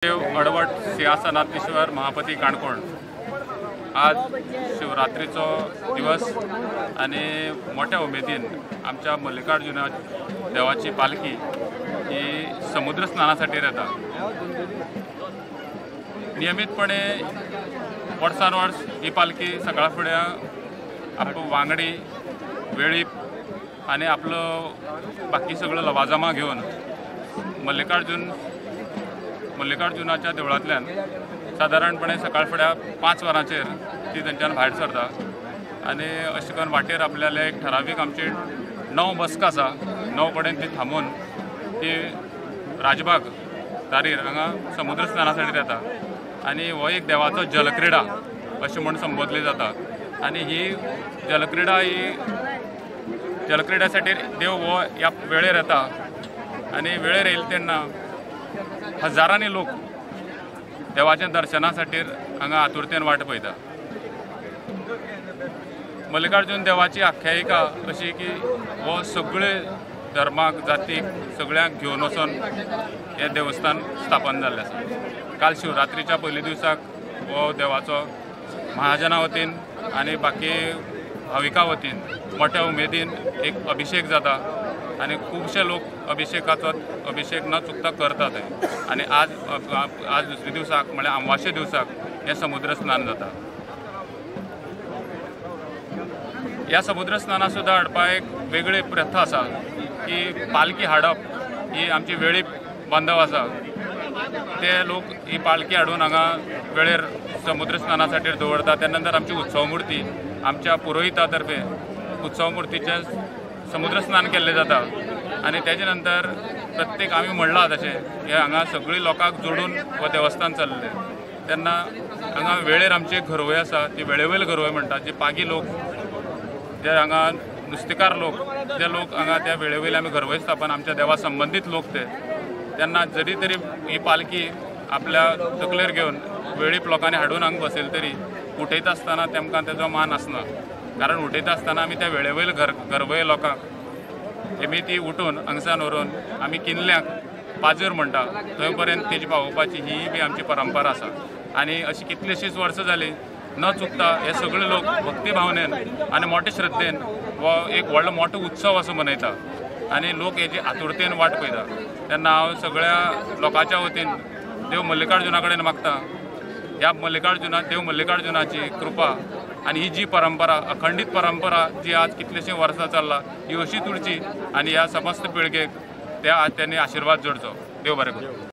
अडवट सिंहासनाधीश्वर महापती काणकोण आज शिवरात्रीचो दिवस आनी मोठ्या उमेदीन आमच्या मल्लिकार्जुन देवाची पालखी ही समुद्र स्नानासाठी येता। नियमितपणे वर्सान वर्स ही पालखी सकाळ फुडें आपलो वांगडी वेळीप आनी आपलो बाकी सगळो लवाजमा घेवन मल्लिकार्जुनाच्या देवळांतल्यान सादारणपणे सकाळ फुड्या 5 वरांचेर ती थंयच्यान भायर सरता आनी अशें करून वाटेर आपल्याले एक ठरावीक आमची 9 बसका आसा, 9 कडेन ती थांबून ती राजबाग तारीर हांगा समुद्र स्नानासाठी येता आनी हो एक देवाचो जलक्रिडा अशें म्हूण संबोधली जाता आनी ही जलक्रिडा ही जलक्रिड्यासाठी देव हो ह्या वेळेर येता आनी वेळेर येयले तेन्ना हजारांनी लोक देवाच्या दर्शनासाठी हांगा आतुरतेन वाट पळयता। मल्लिकार्जुन देवाची आख्यायिका अशी की हो सगळे धर्माक जातीक सगळ्यांक घेवन वचून हें देवस्थान स्थापन जाल्लें आसा। काल शिवरात्रीच्या पयल्या दिवसाक हो देवाचो महाजना वतीन आनी बाकी भाविकां वतीन मोठ्या उमेदीन एक अभिशेक जाता आनी खुबशे लोक अभिशेक न चुकता करतात आनी आज आज दुसऱ्या दिवसाक म्हळ्यार अमावास्ये दिवसाक हें समुद्र स्नान जाता। ह्या समुद्र स्नाना सुद्दां हाडपा एक वेगळी प्रथा आसा की पालखी हाडप ही आमची वेळीप बांधव आसा, ते लोक ही पालखी हाडून हांगा वेळेर समुद्र स्नानासाठी दवरतात। त्या नंतर आमची उत्सव मूर्ती आमच्या पुरोहिता तर्फे उत्सव मूर्तीचें समुद्र स्नान केल्लें जाता आनी तेजे नंतर प्रत्येक आमी म्हणलां तशें हे हांगा सगळीं लोकांक जोडून हो देवस्थान चल्लें तेन्ना हांगा वेळेर आमची घरवय आसा, ती वेळेवयल घरवय म्हणटा, जी पागी लोक जे हांगा नुस्तेकार लोक ते लोक हांगा त्या वेळेवयले आमी घरवय स्थापन आमच्या देवा संबंदीत लोक ते तेन्ना जरी तरी ही पालखी आपल्या तकलेर घेवन वेळीप लोकांनी हाडून हांगा बसयली तरी उठयता आसतना तेमकां तेजो मान आसना, कारण उठयता आसतना आमी त्या वेळेवयल घरवय लोकांक तेमी ती उठून हांगसान व्हरून आमी किनल्याक पाजर म्हणटा थंय पर्यंत तेजी पावोवपाची ही बी आमची परंपरा आसा आनी अशी कितलीशींच वर्सां जालीं न चुकता हे सगळे लोक भक्ती भावनेन आनी मोठे श्रद्धेन हो एक व्हडलो मोठो उत्सव असो मनयता आनी लोक हेजी आतुरतेन वाट पळयता। तेन्ना हांव सगळ्या लोकांच्या वतीन देव मल्लिकार्जुना कडेन मागता, ह्या मल्लिकार्जुना देव मल्लिकार्जुनाची कृपा आनी ही जी परंपरा अखंडीत परंपरा जी आज कितलीशीं वर्सां चल्ला ही अशीच उरची आनी ह्या समस्त पिळगेक त्या त्यांनी आशिर्वाद जोडचो। देव बरें करूं।